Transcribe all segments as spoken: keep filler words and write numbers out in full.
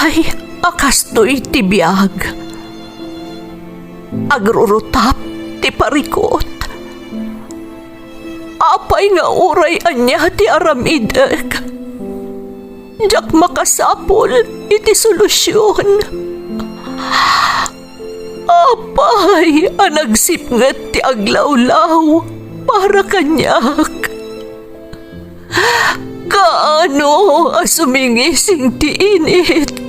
Ay, a kastoy ti biag. Agrurutap ti parikut. Apay nga uray ania ti aramidek, diak makasapul iti solusion. Apay a nagsipnget ti aglawlaw para kaniak? Kaano a sumingising ti init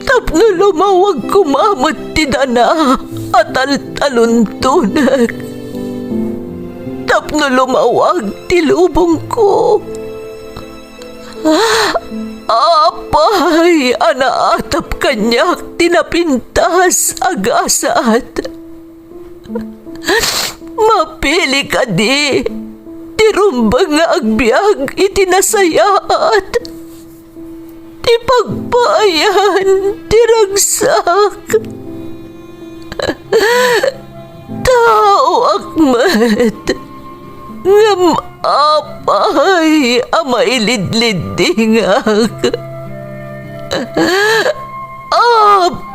tapno lumawag koma met ti dana a taltaluntonek, tapno lumawag ti lubongko? Apay a naatap kaniak ti napintas a gasat? Mapili kadi ti rumbeng nga agbiag iti nasayaat, ti pagpaayan ti ragsak? Taoak met, ngem apay a mailidliddingak?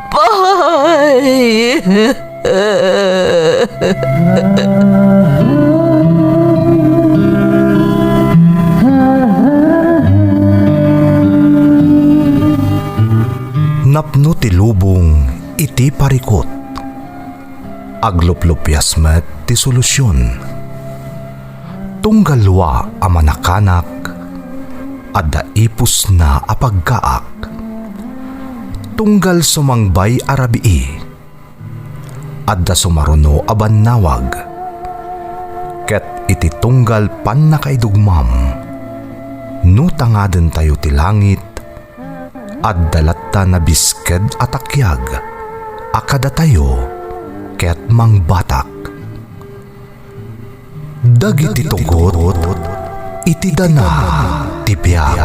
Apay! Napno ti lubong iti parikut. Agluplupias met ti solusion. Tunggal lua a manakanak, adda ipusna a pagkaak. Tunggal sumangbay a rabii, adda sumaruno a bannawag. Ket iti tunggal pannakaidugmam, no tangadentayo ti langit, adda latta nabisked a takiag a kadatayo ket mangbatak. Dagiti tugot iti dana ti biag.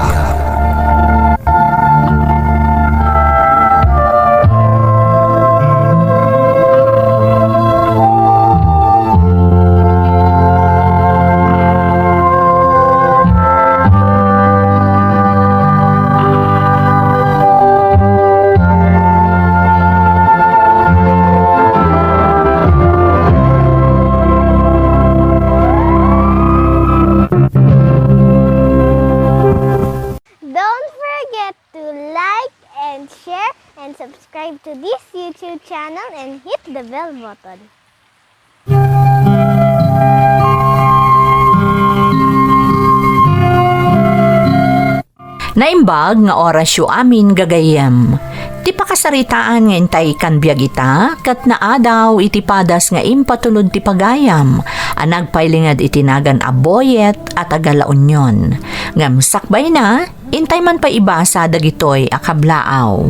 Don't forget to like and share and subscribe to this YouTube channel and hit the bell button. Naimbag nga orasyo amin gagayyem. Ti pakasaritaan nga intay kan biag ita, ket naadaw iti padas nga impatulod ti pagayam a nagpailinged iti nagan a Boyet a taga La Union. Ngem sakbayna, intay man pay ibasa dagitoy a kablaaw.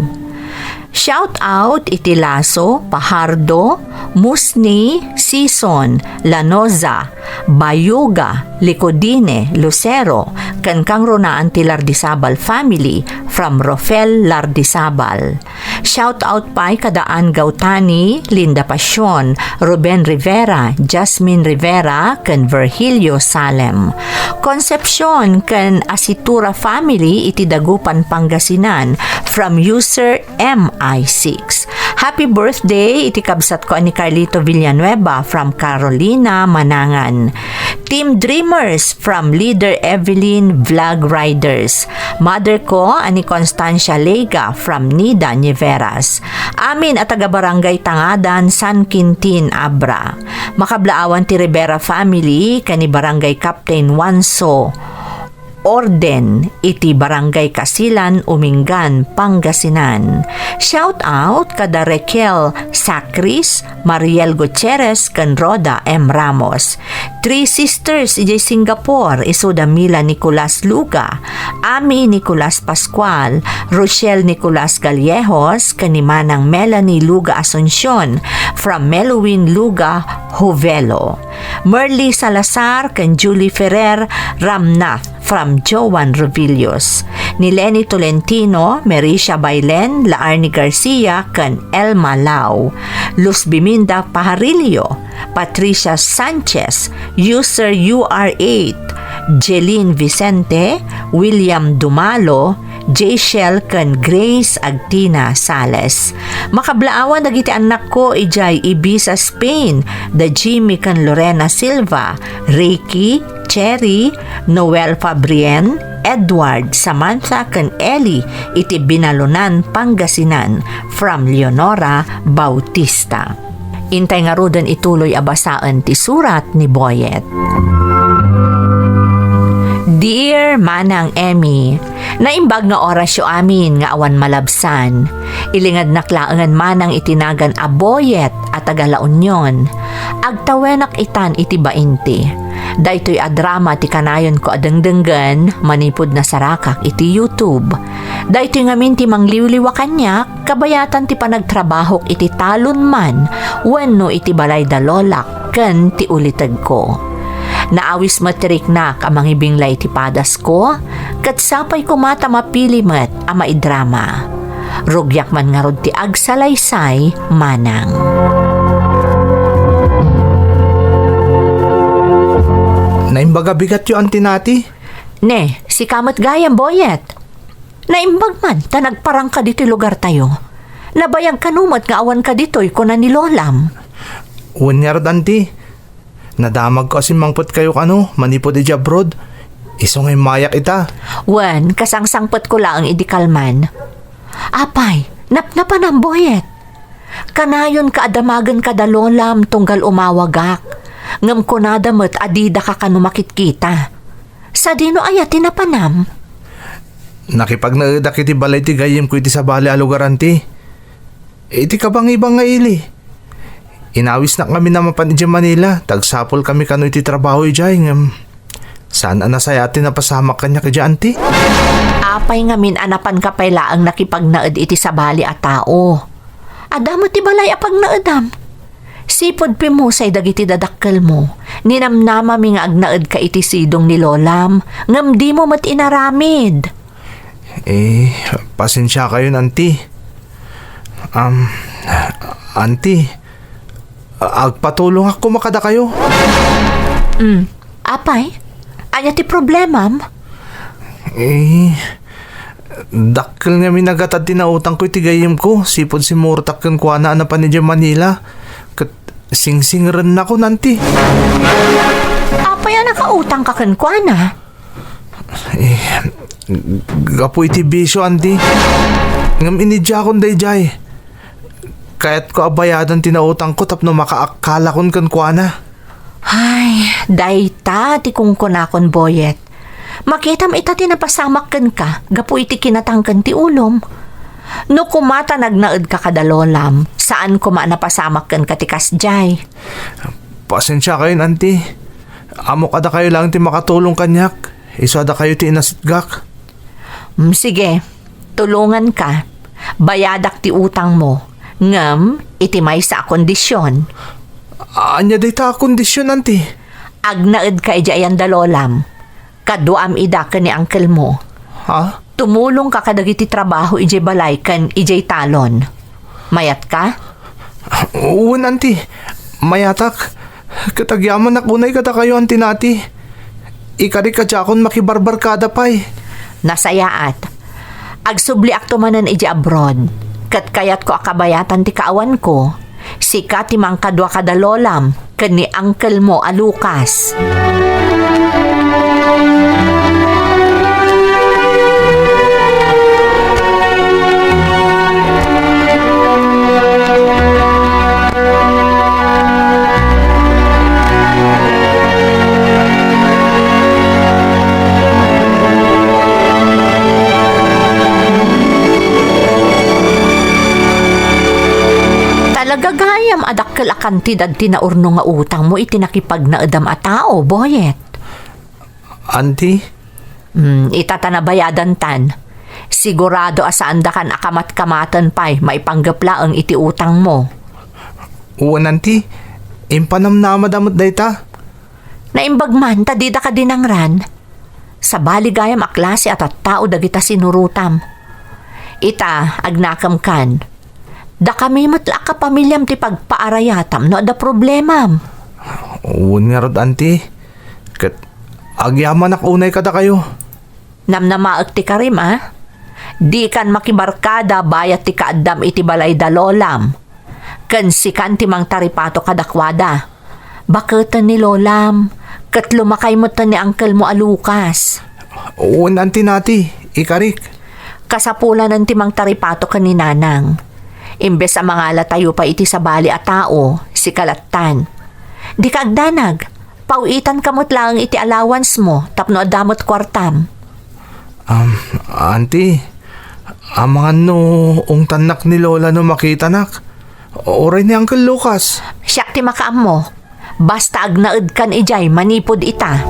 Shout out iti Laso, Pajardo, Musni, Sison, Lanoza, Bayuga, Licodine, Lucero, ken kangrunaan ti Lardizabal family from Rofel Lardizabal. Shout out pay kada Ann Gautani, Linda Pasion, Ruben Rivera, Jasmine Rivera, ken Virgilio Salem. Concepcion ken Asitura family iti Dagupan, Pangasinan, from user M I six. Happy birthday iti kabsatko a ni Carlito Villanueva from Carolina, Manangan. Team Dreamers from Leader Evelyn Vlog Riders. Mother ko a ni Constancia Lega from Nida, Nieveras. Amin a taga Barangay Tangadan, San Quintin, Abra. Makablaawan ti Rivera family ken ni Barangay Captain Juanso Orden iti Barangay Casilan, Umingan, Pangasinan. Shout out kada Raquel Sacris, Mariel Gutierrez, ken Rhoda M Ramos. Three sisters idiay Singapore, isuda Mila Nicolas Luga, Ami Nicolas Pascual, Rochelle Nicolas Gallejos, ken ni Manang Melanie Luga Asuncion, from Melwin Luga Juvelo. Merly Salazar ken Julie Ferrer Ramnath from Joan Revillus. Ni Leni Tolentino, Mericia Bailen, Laarni Garcia, ken Elma Lau. Luz Biminda Pajarillo, Patricia Sanchez, User U R eight, Jeline Vicente, William Dumalo, Jayshell ken Grace Agtina Sales. Makablaawan dagiti annakko idiay Ibiza, Spain, da Jimmy ken Lorena Silva, Ricky, Cherry, Noel Fabrien, Edward, Samantha, ken Ellie iti Binalonan, Pangasinan, from Leonora Bautista. Intay ngaruden ituloy a basaen ti surat ni Boyet. Dear Manang Emmy, naimbag nga orasyo amin nga awan malabsan. Ilingednak laengen manang iti nagan a Boyet a taga La Union. Agtawenak itan iti bainti. Daytoy a drama ti kanayonko a dengdenggen manipud nasarakak iti YouTube. Daytoy ngamin ti mangliwliwa kaniak kabayatan ti panagtrabahok iti talon man wenno iti balay da lolak ken ti ulitegko. Naawis met ti riknak a mangibinglay iti padasko, ket sapay koma ta mapili met a maidrama. Rugiak man ngarud ti agsalaysay manang. Naimbag a bigatyo, Auntie Nati. Ne, sika met gayam, Boyet. Naimbag man ta nagparangka ditoy lugartayo. Nabayag kano met nga awanka ditoy, kuna ni Lolam. Wen ngarud, Auntie. Nadamagko a simmangpetkayo kano manipud idiay abroad. Isu nga immayak ita. Wen, kasangsangpetko laeng idi kalman. Apay, napnapanam, Boyet. Kanayonka a damagen kada Lolam tunggal umawagak. Ngem kunada met a didaka kano makitkita. Sadino aya ti napanam? Nakipagnaedak iti balay ti gayyemko iti sabali a lugar, Auntie. Iti kabangibang nga ili. Inawisnak ngamin a mapan idiay Manila, ta agsapulkami kano iti trabaho idiay, ngem saan a nasayaat ti napasamak kaniak idiay, Auntie. Apay ngamin a napanka pay laeng nakipagnaed iti sabali a tao? Adda met ti balay a pagnaedam. Sipud pimmusay dagiti dadakkelmo, ninamnamami nga agnaedka iti sidong ni Lolam, ngem dimo met inaramid. Eh, pasensiakayon, Auntie. Um, Auntie, agpatulongak koma kadakayo. Mm. Apay, ania ti problemam? Eh, dakkel ngamin a gatad ti nautangko iti gayyemko, sipud simmurotak kenkuana a napan idiay Manila. Ket singsingrennakon, Auntie. Apay a nakautangka kenkuana? Eh, gapu iti bisio, Auntie. Ngem inidiakon daydiay. Kayatko a bayadan ti nautangko tapno makaakkalakon kenkuana. Ay, dayta ti kunkunakon, Boyet. Makitam ita ti napasamak kenka gapu iti kinatangken ti ulom. No koma ta nagnaedka kada Lolam, saan koma a napasamak kenka ti kasdiay. Pasensiakayon, Auntie. Ammok a dakayo laeng ti makatulong kaniak. Isu a dakayo ti inasitgak. Mm, sige, tulonganka. Bayadak ti utangmo. Ngem, iti maysa a kondision. Ania dayta a kondision, Auntie? Agnaedka idiay ayan da Lolam. Kaduam ida ken ni angkelmo. Ha? Tumulongka kadagiti trabaho idiay balay ken idiay talon. Mayatka? Wen, Auntie. Mayatak. Ket agyamanak unay kadakayo, Auntie Nati. Ikarik a diakon makibarbarkada pay. Nasayaat. Agsubliakto manen idiay abroad. Ket kayatko a kabayatan ti kaawanko. Sika ti mangkadua kada Lolam ken ni angkelmo a Lucas. Talaga gayam a dakkel a kantidad ti naurno nga utangmo iti nakipagnaedam a tao, Boyet. Auntie? Hmm, ita ta nabayadantan. Sigurado a saandakan a kamatkamaten pay maipanggep laeng iti utangmo. Wen, Auntie. Impanamnamada met dayta. Naimbag man ta didaka dinangran. Sabali gayam a klase a tattao dagita sinurotam. Ita, agnakemkan. Dakami met la a kapamiliam ti pagpaarayatam no adda problemam. Wen ngarud, Auntie. Ket agyamanak unay kadakayo. Namnamaek ti karim, a? Dikan makibarkada bayat ti kaaddam iti balay da lolam. Ken sikan ti mangtaripato kadakuada. Baketen ni lolam, ket lumakay met ni angkelmo a Lucas. Wen, Auntie Nati, ikarik. Kasapulanen ti mangtaripato ken ni Nanang. Imbes a mangalatayo pay iti sabali a tao, sika lattan. Dika agdanag, paw-itanka met laeng iti allowance mo tapno adda met kuartam. Um, Auntie, amangan no ungtannak ni Lola no makitanak. Uray ni Uncle Lucas. Siak ti makaammo. Basta agnaedkan idiay manipud ita.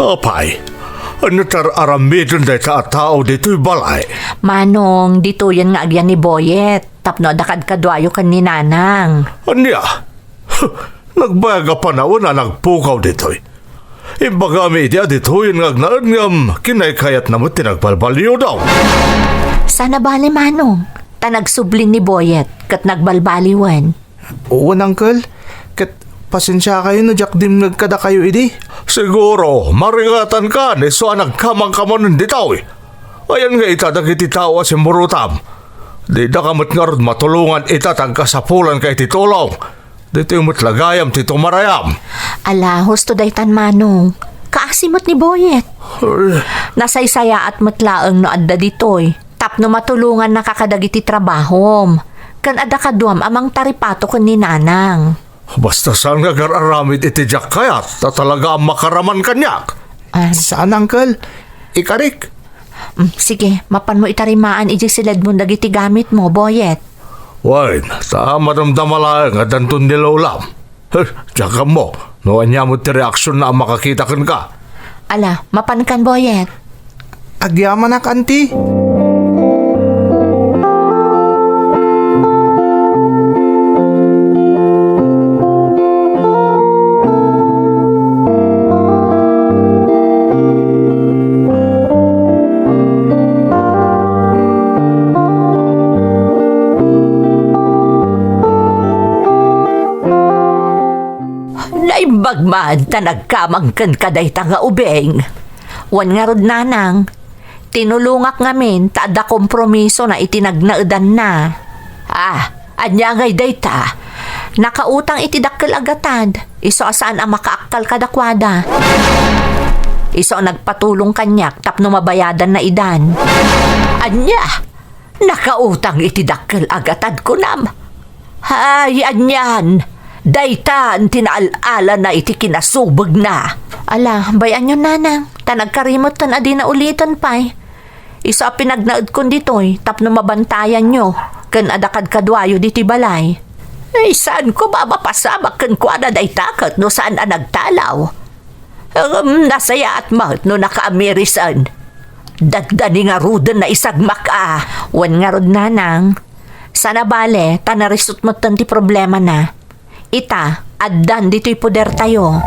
Apay, ania ti ar-aramiden dayta a tao ditoy balay? Manong, ditoyen nga agyan ni Boyet tapno adda kadkaduayo ken ni Nanang. Ania? Nagbayag a panawen a nagpukaw ditoy. Imbagami idi a ditoyen nga agnaed ngem kinaykayatna met ti nagbalbaliw daw. Saan a bale, Manong, ta nagsubli ni Boyet ket nagbalbaliwen. Wen, Uncle. Ket pasensiakayo no diak dimngeg kadakayo idi. Siguro, marigatankan isu a nagkamangkamanen ditoy. Ayan nga ita dagiti tao a simmurutam. Didaka met ngarud matulongan ita ta agkasapulanka iti tulong. Ditoy met la gayam ti tumarayam. Ala, husto daytan, Manong. Kaasi met ni Boyet. Ay. Nasaysayaat met laeng no adda ditoy. Tapno matulongannaka kadagiti trabahom, ken adda kaduam a mangtaripato ken ni Nanang. Basta saan nga agar-aramid iti diak kayat, ta talaga a makaraman kaniak. Ah. Saan, Uncle? Ikarik. Mm, sige, mapanmo itarimaan idiay siledmon dagiti gamitmo, Boyet. Wen, ta madamdama laeng a danton ni Lolam. Heh, diak ammo no ania met ti reaksionna a makakita kenka. Ala, mapankan, Boyet. Agyamanak, Auntie. Naimbag man ta nagkamang kenka dayta nga ubing. Wen ngarud, Nanang, tinulongak ngamin ta adda kompromisona iti nagnaedanna. Ah, ania ngay dayta? Nakautang iti dakkel a gatad, isu a saan a makaakkal kadakuada. Isu a nagpatulong kaniak tapno mabayadanna idan. Ania? Nakautang iti dakkel a gatad, kunam? Ay, anian, daytan ti naal-alana iti kinasubegna. Ala, bay-anyon, Nanang, ta nagkarimetten a dina uliten pay. Isu a pinagnaedkon ditoy tapno mabantayanyo ken adda kadkaduayo ditoy balay. Ay, saanko a mapasamak kenkuana dayta ket no saan a nagtalaw. Ngem nasayaat met no nakaamirisan. Daddani ngaruden naisagmak a. Wen ngarud, Nanang, saan a bale ta narisut metten ti problemana. Ita, addan ditoy podertayo.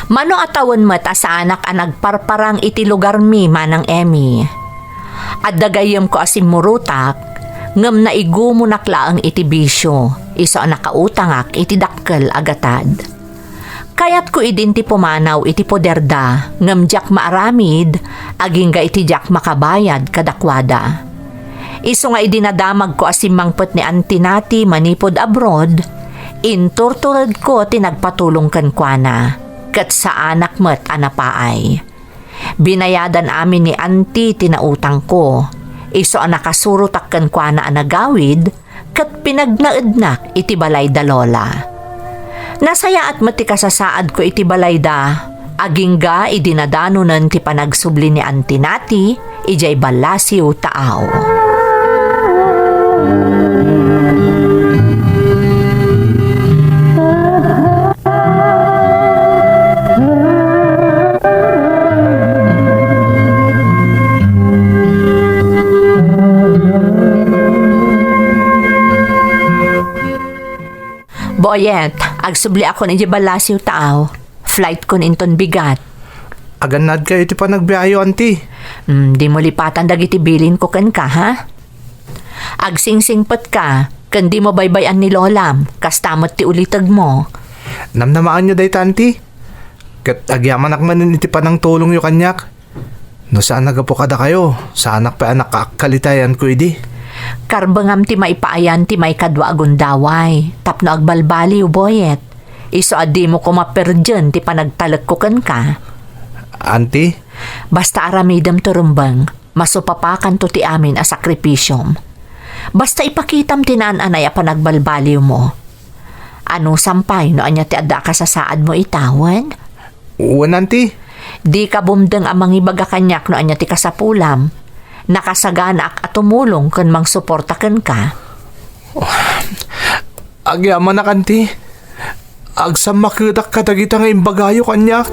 Mano a tawen met a saanak a nagparparang iti lugarmi, Manang Emmy. Adda gayyemko a simmurotak, ngem naigumonak laeng iti bisio, isu a nakautangak iti dakkel a gatad. Kayatko idin ti pumanaw iti poderda, ngem diak maaramid, agingga iti diak makabayad kadakuada. Isu nga idi nadamagko a simmangpet ni Auntie Nati manipud abroad, inturturedko ti nagpatulong kenkuana, ket saanak met a napaay. Binayadan amin ni Auntie ti nautangko. Isu a nakasurotak kenkuana a nagawid, ket pinagnaednak iti balay da Lola. Nasayaat met ti kasasaadko iti balayda, agingga idi nadanonen ti panagsubli ni Auntie Nati idiay ballasiw taaw. Boyet, agsubliakon idiay ballasiw taaw. Flightkon inton bigat. Agannadkayo iti panagbiayo, Auntie. Hmm, dimo lipatan dagiti bilinko kenka, ha? Agsingsingpetka, ken dimo baybay-an ni Lolam, kasta met ti ulitegmo. Namnamaanyo dayta, Auntie? Ket agyamanak manen iti panangtulongyo kaniak. No saan a gapu kadakayo, saanak pay a nakaakkalitayanko idi. Karbengam ti maipaayan ti maikadua a gundaway, tapno agbalbaliw, Boyet. Isu a dimo koma perdien ti panagtalekko kenka. Auntie? Basta aramidem to, Rumbeng. Masupapakanto ti amin a sakripisiom. Basta ipakitam ti naan-anay a panagbalbaliwmo. Anusam pay no ania ti adda a kasasaadmo ita, wen? Wen, Auntie. Dika bumdeng a mangibaga kaniak no ania ti kasapulam. Nakasaganaak a tumulong ken mangsuporta kenka. Agyamanak, Auntie. Agsammakedak kadagita nga imbagayo kaniak.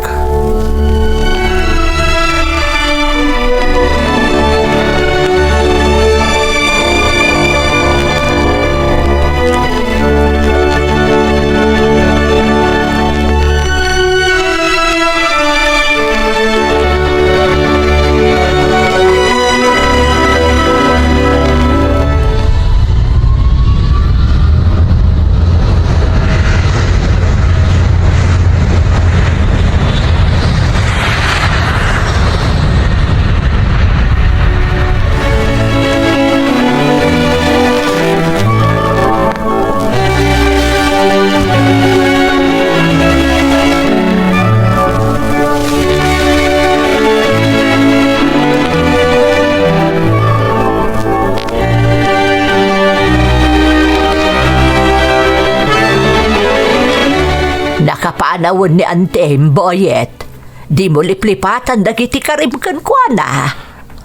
Nakapanawen ni Antem, Boyet. Dimo liplipatan dagiti karim kenkuana.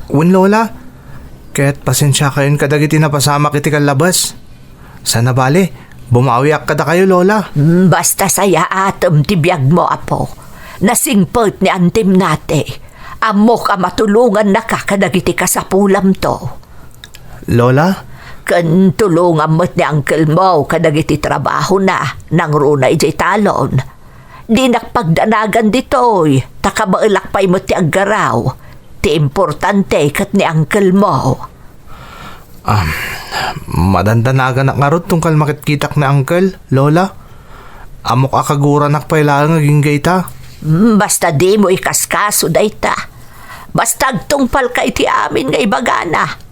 Wen, Lola. Ket pasensiakayon kadagiti napasamak iti kallabes. Sana bale, bumawiak kadakayo, Lola. Mm, basta sayaatem ti biagmo, Apo. Nasingpet ni Antem Nati. Ammok a matulongannaka kadagiti kasapulamto. Lola? Ken tulongam met ni uncle mo kadagiti trabahona nangruna idiay talon. Dinak pagdanagan ditoy, ta kabaelak pay met ti aggaraw. Ti importante ket ni uncle mo. Ah, madandanaganak ngarud tunggal makitkitak ni uncle, Lola. Ammok a kaguranak pay laeng agingga ita. Mm, basta dimo ikaskaso dayta. Basta agtungpalka iti amin nga ibagana.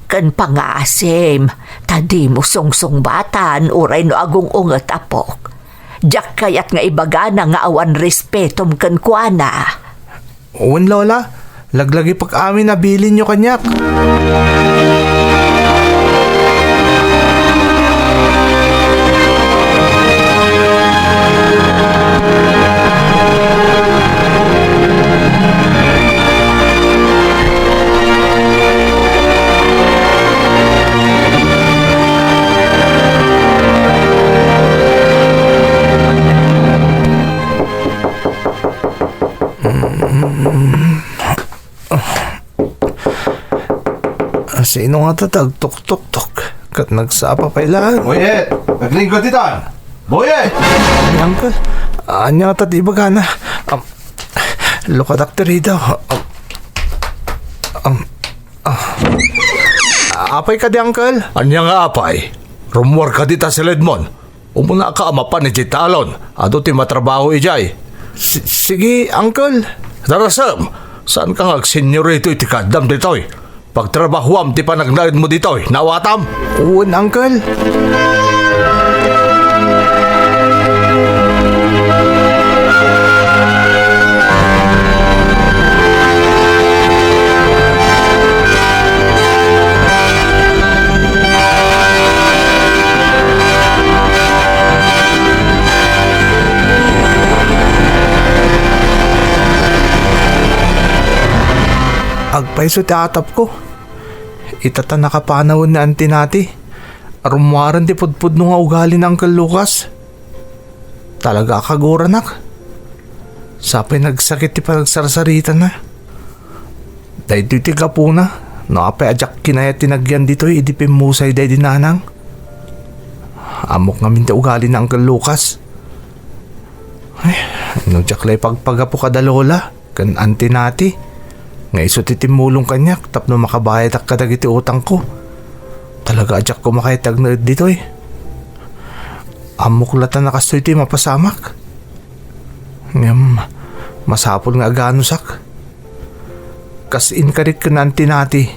Ken pangaasim, ta dimo sungsungbatan uray no agung-unget, apok. Diak kayat nga ibagana nga awan respetom kenkuana. Wen, Lola. Laglagipek amin a bilinyo kaniak. Sino ngata ti agtuktoktok ket nagsapa pay laeng? Boyet! Naglinggo ditan! Boyet! Ay, uncle. Ania ngata ti ibagana? Am, lukadak ti ridaw. Am, am, ah. Apay kadi, uncle? Ania nga apay? Rummuarka dita siled mon. Umunaka a mapan idiay talon. Adu ti matrabaho idiay. Si-, sige, uncle. Darasem, saanka nga agsenyorito iti kaaddam ditoy? Pagtrabahoam ti panagnaedmo ditoy, naawatam? Wen, uncle. payso ti atapko. Ita ta nakapanawen ni Auntie Nati. Rummuaren ti pudpudno nga ugali ni Uncle Lucas. Talaga a kaguranak. Sapay nagsakit ti panagsarsaritana. Daytoy ti gapuna no apay a diak kinayat ti nagyan ditoy idi pimmusay daydi nanang. Ammok ngamin ti ugali ni Uncle Lucas. Ay, no diak la ipagpagapu kada lola ken Auntie Nati nga isu ti timmulong kaniak tapno makabayadak kadagiti utangko. Talaga a diak koma kayat ti agnaed ditoy. Ammok la ta nakastoy ti mapasamak. Ngem, masapul nga aganusak. Kas inkarik ken Auntie Nati,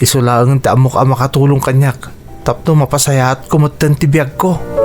isu laeng ti ammok a makatulong kaniak tapno mapasayaatko metten ti biagko.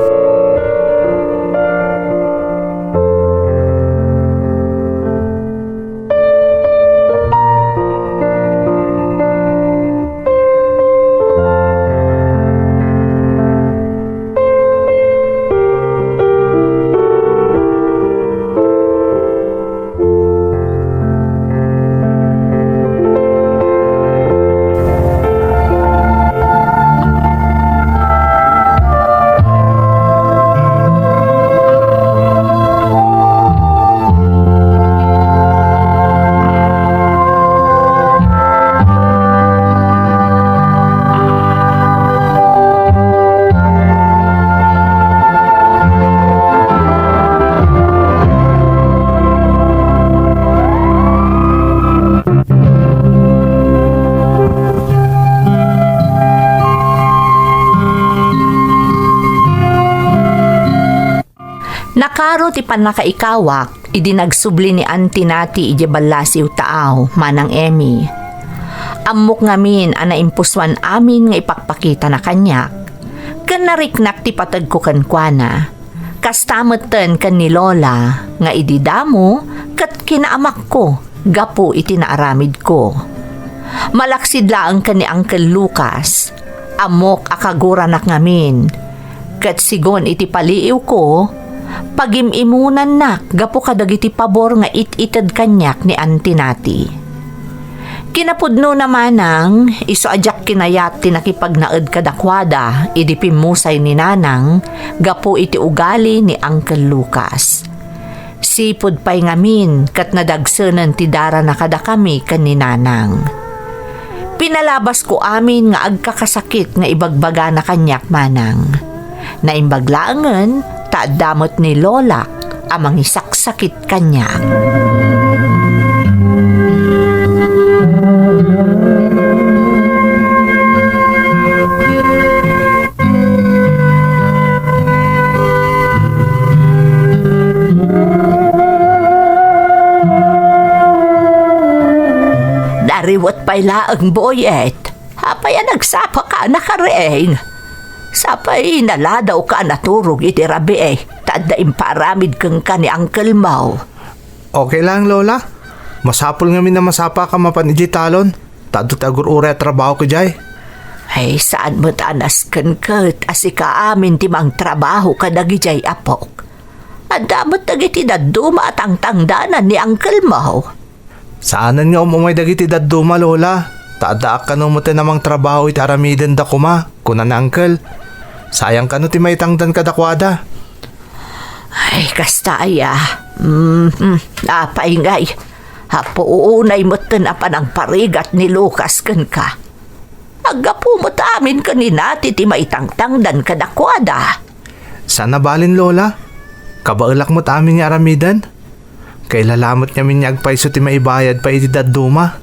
Nakaro ti pannakaikawak idi nagsubli ni Auntie Nati idiay ballasiw taaw, Manang Emmy. Ammok ngamin a naimpusuan amin nga ipakpakitana kaniak, ken nariknak ti pategko kenkuana. Kasta metten ken ni Lola nga idi damo ket kinaamakko gapu iti naaramidko. Malaksid laeng ken ni Uncle Lucas, ammok a kaguranak ngamin, ket sigun iti paliiwko, pagim-imunannak gapu kadagiti pabor nga it-ited kaniak ni Auntie Nati. Kinapudnona manang, isu a diak kinayat ti nakipagnaed kadakuada idi pimmusay ni Nanang gapu iti ugali ni Uncle Lucas. Sipud pay ngamin ket nadagsenen ti darana kadakami ken ni Nanang. Pinalabasko amin nga agkakasakit nga ibagbagana kaniak manang. Naimbag laengen ta adda met ni Lolak a mangisaksakit kaniak. Nariwet pay laeng, Boyet. Apay a nagsapaka, nakareng? Sapay naladawka a naturog iti rabii, ta adda impaaramid kenka ni uncle mo. Okay lang, Lola. Masapul ngamin a masapaka mapan idiay talon, ta adu ti agur-uray a trabahok idiay. Ay, saan met a nasken ket a sika amin ti mangtrabaho kadagidiay apok. Adda met dagiti dadduma a tangtangdanan ni uncle mo. Saanen nga um-umay dagiti dadduma, Lola, ta addaak kano met a mangtrabaho iti aramidenda koma, kuna ni uncle. Sayang kano ti maitangdan kadakuada. Ay, kasta aya. Mm, apay ngay. Apo, unay metten a panangparigat ni Lucas kenka. Aggapu met amin ken ni Nati ti maitangtangdan kadakuada. Saan a balin, Lola. Kabaelak met amin nga aramiden. Kailalamet ngamin nga agpayso ti maibayad pay iti dadduma.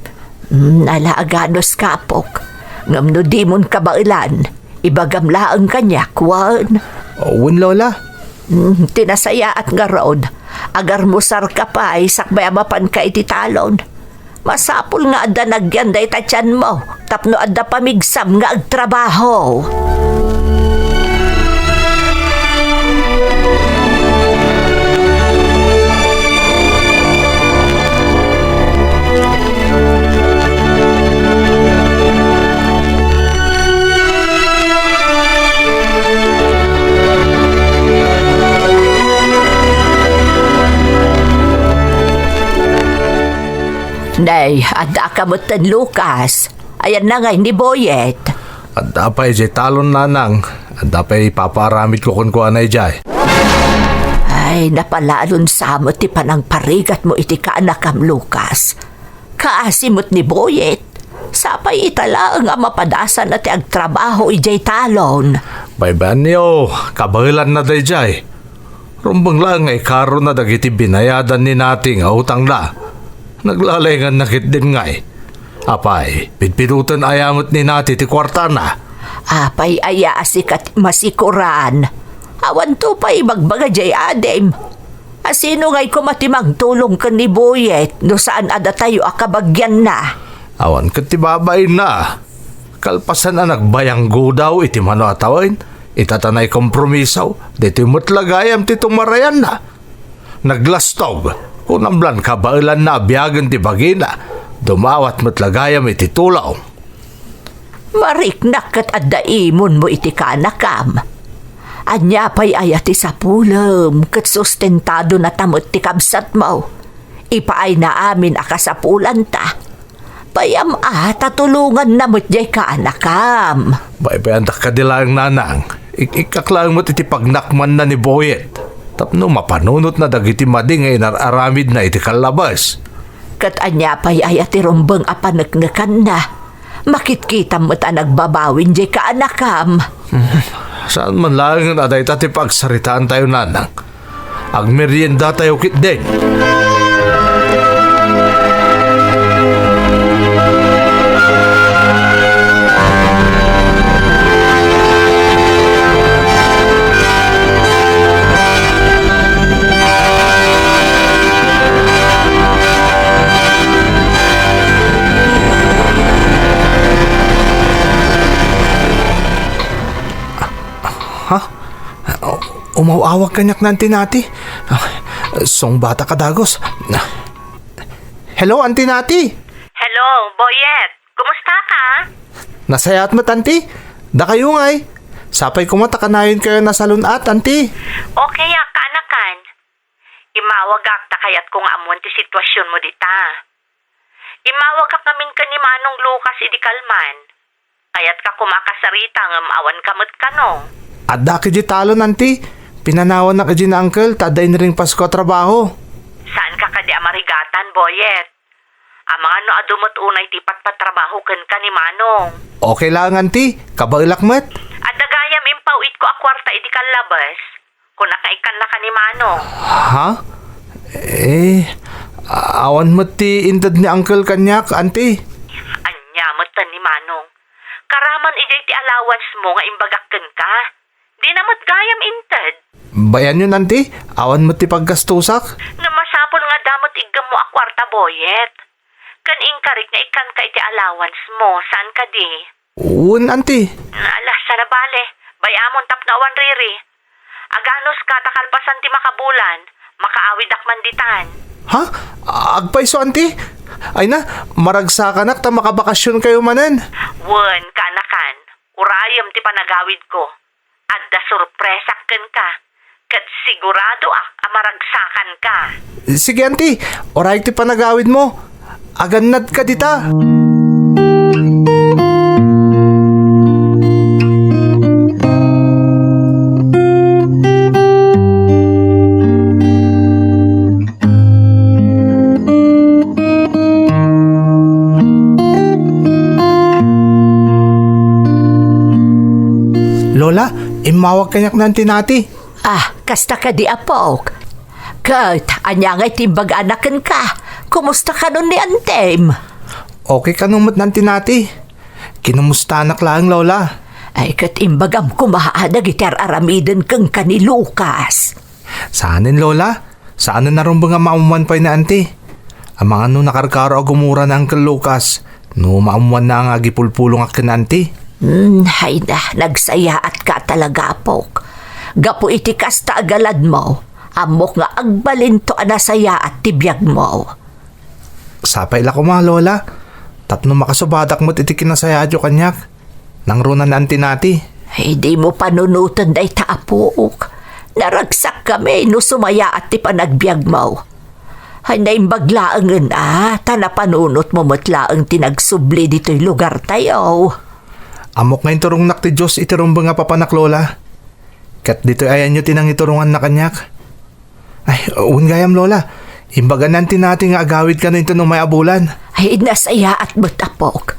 Mm, ala a ganuska, apok. Ngem no dimon kabaelan, ibagam laeng kaniak, wen? Wen, Lola. Mm, ti nasayaat ngarud, agarmusarka pay sakbay a mapanka iti talon. Masapul nga adda nagyan dayta tianmo tapno adda pamigsam nga agtrabaho. Ay, adda ka metten, Lucas. Ayanna ngay ni Boyet? Adda pay idiay talon, nanang. Adda pay ipapaaramidko kenkuana idiay. Ay, napalalon sa met ti panangparigatmo iti kaanakam, Lucas. Kaasi met ni Boyet. Sapay ita laeng a mapadasana ti agtrabaho idiay talon. Baybay-anyo, kabaelanna daydiay. Rumbeng laeng nga ikarona dagiti binayadan ni Nati nga utangna. Naglalainganna ketdin ngay. Apay, pidpidoten aya met ni Nati ti kuartana? Apay aya a sika ti masikoran? Awanto pay ibagbaga jay adim. Asino ngay koma ti mangtulong ken ni Boyet no saan a datayo a kabagianna? Awan ket ti babainna. Kalpasan a nagbayanggudaw iti mano a tawen, ita ta naikompromiso, ditoy met la gayam ti tumarayanna. Naglastog, kunam lan kabaelanna a biagen ti bagina, dumawat met la gayam iti tulong. Mariknak ket adda imonmo iti kaanakam. Ania pay aya ti sapulem ket sustentadonata met ti kabsatmo? Ipaayna amin a kasapulanta. Payam a ta tulonganna met jay kaanakam. Baybay-andak kadi laeng, nanang. Ik-ikkak laeng met iti pagnakmanna ni Boyet tapno mapanunotna dagiti madi nga inar-aramidna iti kallabes. Ket ania pay aya ti rumbeng a paneknekanna? Makitkitam met a nagbabawin jay kaanakam. Saan man laengen a dayta ti pagsaritaantayo, nanang. Agmeriendatayo ketdin. Ha? Umaw-awag kaniak ni Auntie Nati. Ah, sungbatak a dagus. Hello, Auntie Nati! Hello, Boyet. Kumusta ka? Nasayaat met, Auntie. Dakayo ngay. Sapay koma ta kanayonkayo a nasalun-at, Auntie. Okay, a, kaanakan. Immawagak ta kayatko nga ammoen ti situasionmo dita. Immawagak ngamin ken ni Manong Lucas idi kalman. Kayatka koma a kasarita ngem awanka met kano. Addak idiay talon, Auntie. Pinanawannak idiay ni Uncle ta adda iniringpasko a trabaho. Saanka kadi a marigatan, Boyet? Amangan no adu met unay ti ipatpatrabaho kenka ni Manong. Okay laeng, Auntie. Kabaelak met. Adda gayam impaw-itko a kuarta idi kallabes. Kunak nga ikkannaka ni Manong. Ha? Eh, awan met ti inted ni Uncle kaniak, Auntie. Ania met ni Manong? Karaman idiay ti allowance mo nga imbagak kenka. Dina met gayam inted. Bayanyon, Auntie, awan met ti paggastusak. Ngem masapul nga adda met iggemmo a kuarta, Boyet. Ken inkarik nga ikkanka iti allowance mo, saan kadi? Wen, Auntie. Ala, saan a bale. Bay-amon tapno awan riri. Aganuska ta kalpasan ti makabulan, makaawidak man ditan. Ha? Agpayso, Auntie? Ay na, maragsakanak ta makabakasionkayo manen. Wen, kaanakan, urayem ti panagawidko. Adda sorpresak kenka, ket siguradoak a maragsakanka. Sige, Auntie. Urayek ti panagawidmo. Agannadka dita. Lola, immawag kaniak ni Auntie Nati. Ah, kasta kadi, apok? Ket, ania ngay ti imbagana kenka? Kumusta kanon ni Antem? Okay kano met ni Auntie Nati. Kinumustanak laeng, Lola. Ay, ket imbagam koma dagiti ar-aramiden kenka ni Lucas. Saanen, Lola. Saanen a rumbeng a maammuan pay ni Auntie. Amangan no nakarkaro a gumura ni Uncle Lucas no maammuanna nga agipulpulongak ken Auntie. Hmm, ay na, nagsayaatka talaga, apok. Gapu iti kasta a galadmo, ammok nga agbalinto a nasayaat ti biagmo. Sapay la koma, Lola, tapno makasubadak met iti kinasayaatyo kaniak. Nangruna ni Auntie Nati. Ay, dimo panunoten dayta, apok. Naragsakkami no sumayaat ti panagbiagmo. Ay, naimbag laengen a, ta napanunotmo met laeng ti nagsubli ditoy lugartayo. Ammok nga inturongnak ti Dios iti rumbeng a papanak, Lola. Ket ditoy ayanyo ti nangituronganna kaniak. Ay, wen gayam, Lola. Imbaga ni Auntie Nati nga agawid kano inton umay a bulan. Ay, nasayaat met, apok.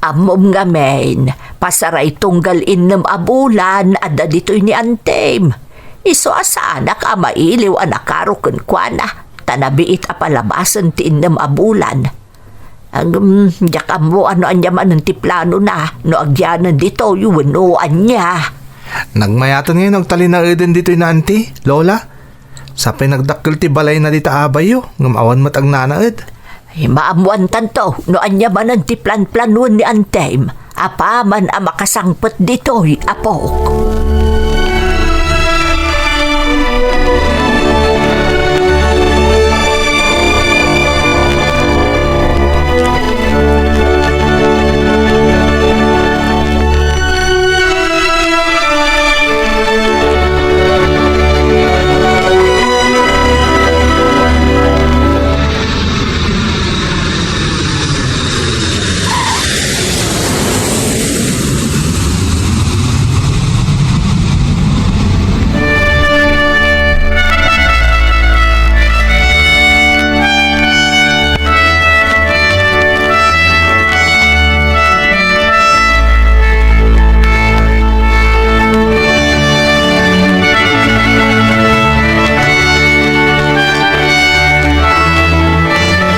Ammom ngamin, pasaray tunggal innem a bulan adda ditoy ni Antem. Isu a saanak a mailiw a nakaro kenkuana, ta nabiit a palabasen ti innem a bulan. Ngem, diak ammo no ania manen ti planona, no agyanen ditoy wenno ania. Nagmayaten ngayon agtalinaeden ditoy ni Auntie, Lola. Sapay nagdakkel ti balayna dita abayyo, ngem awan met agnanaed. Ay, maammoantanto no ania manen ti planplanuan ni Antem. Apaman a makasangpet ditoy, apok.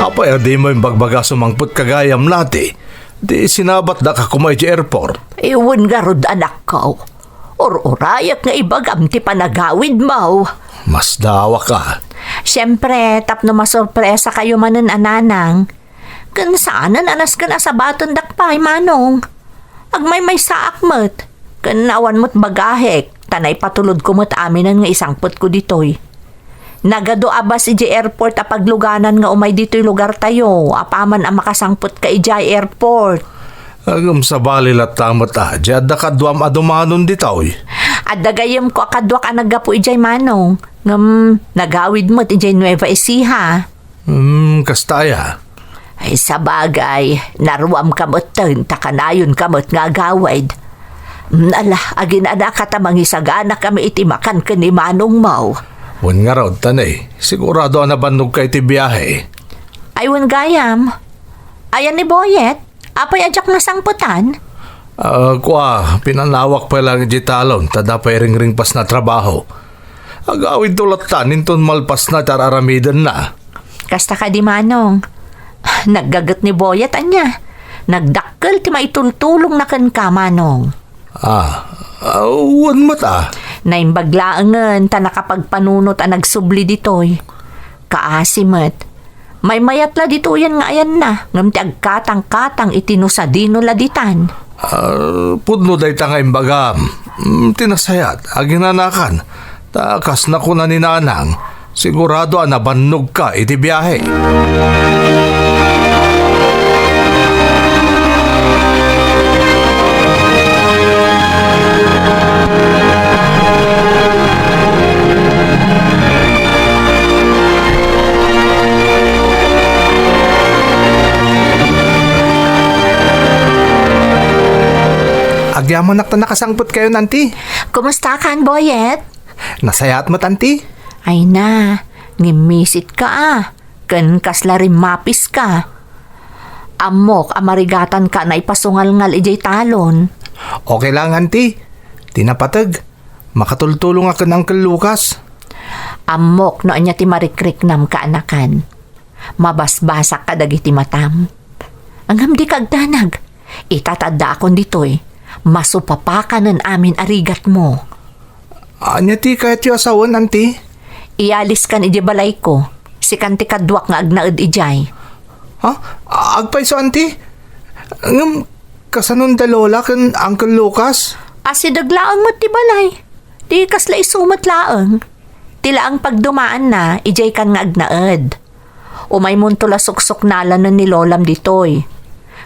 Apay a dimo imbagbaga sumangpet ka gayam, Nati? Di sinabatdaka koma idiay airport? Wen ngarud, anakko. Ur-urayak nga ibagam ti panagawidmo. Masdawaka. Siempre, tapno masorpresakayo manen a nanang. Ken saanen a nasken a sabatendak pay, Manong. Agmaymaysaak met, ken awan met bagahek, ta naipatulodko met aminen nga isangpetko ditoy. Nagadu a bus idiay airport a pagluganan nga umay ditoy lugartayo, apaman a makasangpetka idiay airport. Ngem sabali latta met a, di adda kaduam a dumanon ditoy? Adda gayyemko a kaduak a naggapu idiay, Manong, ngem nagawid met idiay Nueva Ecija. Hmm, kasta aya? Ay, sabagay, naruamka metten ta kanayonka met nga agawid. Hmm, ala, aginanaka ta mangisaganakami iti makan ken ni manongmo. Wen ngarud, Tanay, sigurado a nabannogka iti biahe. Ay, wen gayam. Ayan ni Boyet? Apay a diak nasangpetan? Ah, kua, pinanawak pay lang iti talon, ta adda pay ringringpasna a trabaho. Agawidto lattan inton malpasna ti ar-aramidenna. Kasta kadi, Manong. Naggaget ni Boyet, ania? Nagdakkel ti maitultulongna kenka, Manong. Ah, ah, wen met a. Naimbag laengen ta nakapagpanunot a nagsubli ditoy. Kaasi met. Maymayat la ditoyen nga ayanna, ngem ti agkatangkatang iti no sadino la ditan. Ah, pudno dayta nga imbagam. Mm, ti nasayaat, aginanakan. Ta kas nakuna ni Nanang, sigurado a nabannogka iti biahe. Agyamanak ta nakasangpetkayon, Auntie. Kumustakan, Boyet? Nasayaat met, Auntie. Ay na, ngimmisit ka, ah. Ken kasla rimmapis ka. Ammok a marigatanka a naipasungalngal idiay talon. Okay lang, Auntie. Ti napateg, makatultulongak ken Uncle Lucas. Ammok no ania ti marikriknam, kaanakan. Mabasbasak kadagiti matam. Ngem dika agdanag. Ita ta addaakon ditoy, masupapakanen amin a rigatmo. Ania ti kayatyo a sawen, Auntie? Ialiskan idiay balayko. Sikan ti kaduak nga agnaed idiay. Ha? Agpayso, Auntie? Ngem kasanon da Lola ken Uncle Lucas? Asideg laeng met ti balay. Ti kasla isu met laeng. Ti laeng pagdumaanna, idiaykan nga agnaed. Umaymonto la suksuknalanen ni Lolam ditoy.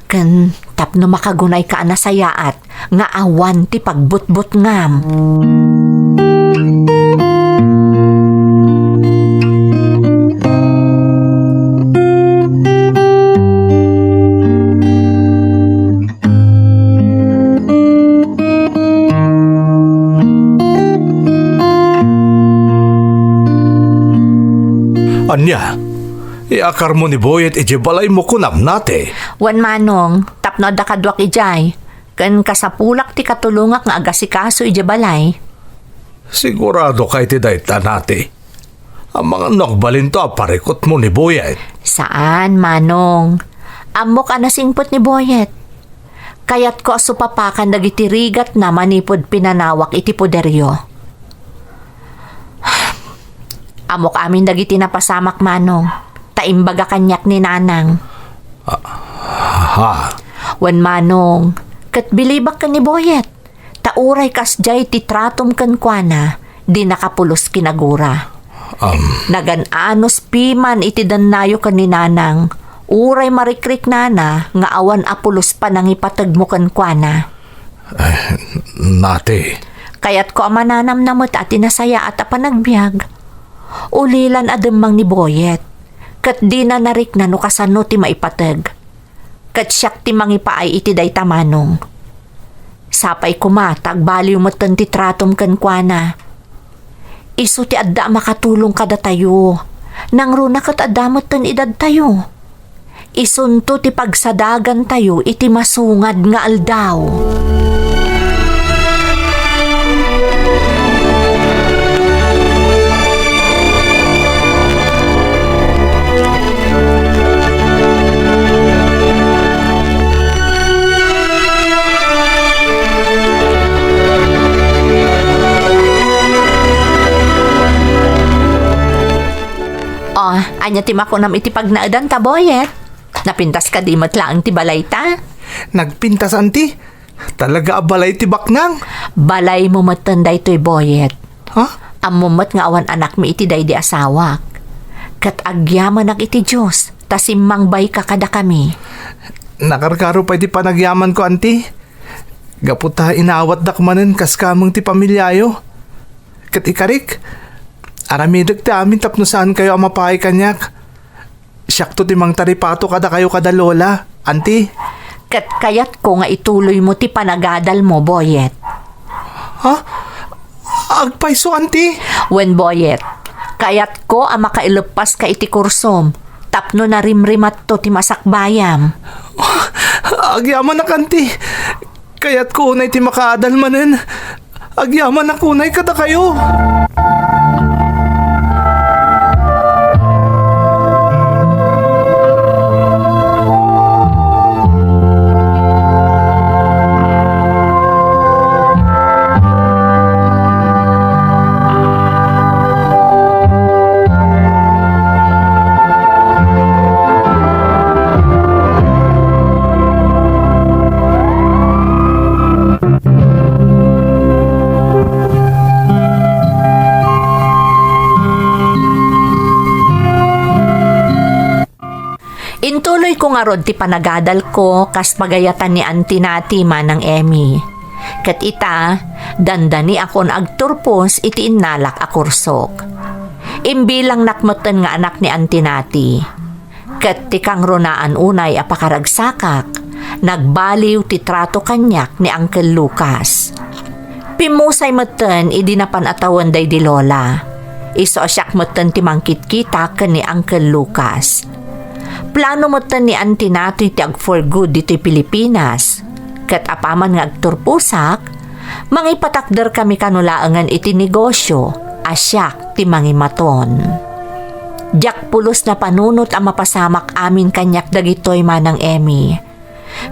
Ken tapno makagunayka a nasayaat nga awan ti pagbutbutngam. Ania? Iakarmo ni Boyet idiay balaymo, kunam, Nati? Wen, Manong, tapno adda kaduak idiay, ken kasapulak ti katulongak nga agasikaso idiay balay. Siguradoka iti dayta, Nati? Amangan no agbalinto a parikutmo ni Boyet. Saan, Manong. Ammok a nasingpet ni Boyet. Kayatko a supapakan dagiti rigatna manipud pinanawak iti poderyo. Ammok amin dagiti napasamak, Manong, ta imbaga kaniak ni Nanang. Ah, ha? Wen, Manong, ket bilibak ken ni Boyet. Ta uray kasdiay ti tratom kenkuana, dinaka pulos kinagura. Am. Nagan-anos piman iti dennayo ken ni Nanang, uray marikriknana nga awan a pulos panangipategmo kenkuana. Eh, Nati. Kayatko a mananamna met a ti nasayaat a panagbiag. Ulilan a demmang ni Boyet, ket dina narikna no kasano ti maipateg. Ket siak ti mangipaay iti dayta, Manong. Sapay koma ta agbaliw metten ti tratom kenkuana. Isu ti adda a makatulong kadatayo. Nangruna ket adda metten edadtayo. Isunto ti pagsadagantayo iti masungad nga aldaw. Oh, ania ti makunam iti pagnaedanta, Boyet? Napintas kadi met laeng ti balayta? Nagpintas, anti. Talaga a balay ti baknang. Balaymo metten daytoy, Boyet. Ha? Ammom met nga awan anakmi iti daydi asawak. Ket agyamanak iti Dios ta simmangbayka kadakami. Nakarkaro pay ti panagyamanko, anti. Gapu ta inawatdak manen kas kameng ti pamiliayo. Ket ikarik, aramidek ti amin tapno saankayo a mapaay kaniak. Siakto ti mangtaripato kadakayo kada Lola, Anti. Ket kayatko nga ituloymo ti panagadalmo, Boyet. Ha? Agpayso, Anti? Wen, Boyet. Kayatko a makaileppaska iti kursom tapno narimrimatto ti masakbayam. Agyamanak, Anti. Kayatko unay ti makaadal manen. Agyamanak unay kadakayo. Intuloyko ngarud ti panagadalko kas pagayatan ni Anti Nati, Manang Emmy. Ket ita, dandaniakon agturpos iti innalak a kursok. Imbilangnak metten nga anak ni Anti Nati. Ket ti kangrunaan unay a pakaragsakak, nagbaliw ti trato kaniak ni Uncle Lucas. Pimmusay metten idi napan a tawen daydi Lola. Isu a siak metten ti mangkitkita ken ni Uncle Lucas. Plano metten ni Auntie Natoy ti ag-for good ditoy Pilipinas. Ket apaman nga agturposak, mangipatakderkami kano laengen iti negosio a siak ti mangimaton. Diak pulos napanunot a mapasamak amin kaniak dagitoy, Manang Emmy.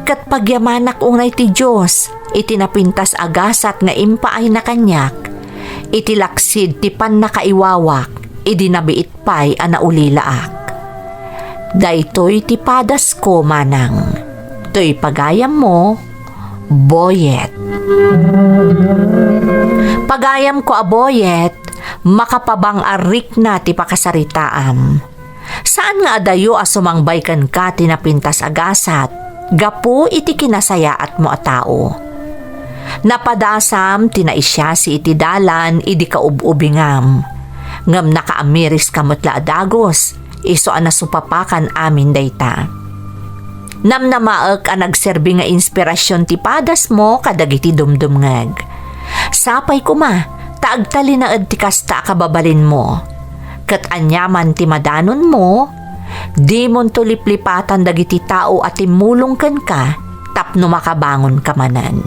Ket pagyamanak unay ti Dios iti napintas a gasat nga impaayna kaniak, iti laksid ti pannakaiwawak idi nabiit pay a naulilaak. Daytoy ti padasko, Manang. Toy pagayammo, Boyet. Pagayamko a Boyet, makapabang-arikna ti pakasaritaam. Saan nga adayo a sumangbay kenka ti napintas a gasat gapu iti kinasayaatmo a tao. Napadasam ti naisiasi iti dalan idi kaub-ubingam, ngem nakaamiriska met la a dagus, isu a nasupapakan amin dayta. Namnamaek a nagserbi nga inspirasion ti padasmo kadagiti dumdumngeg. Sapay koma ta agtalinaed ti kasta a kababalinmo. ket aniaman ti madanonmo, dimonto liplipatan dagiti tao a timmulong kenka tapno makabangonka manen.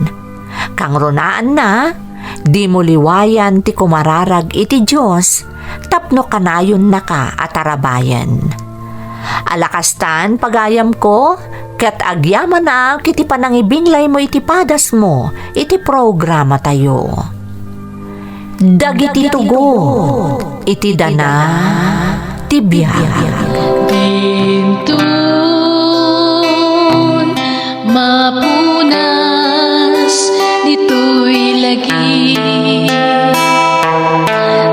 Kangrunaanna, dimo liwayan ti kumararag iti Dios tapno kanayonnaka a tarabayen. Ala kastan, pagayamko, ket agyamanak iti panangibinglaymo iti padasmo iti programatayo. Dagiti tugot iti dana ti biag. Dinton mapunas ditoy lagi,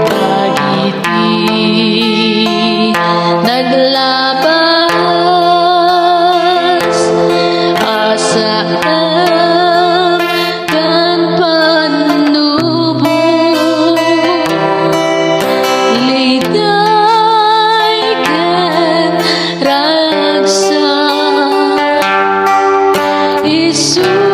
dagiti naglabas a saan ken pannubo, liday ken ragsak, isu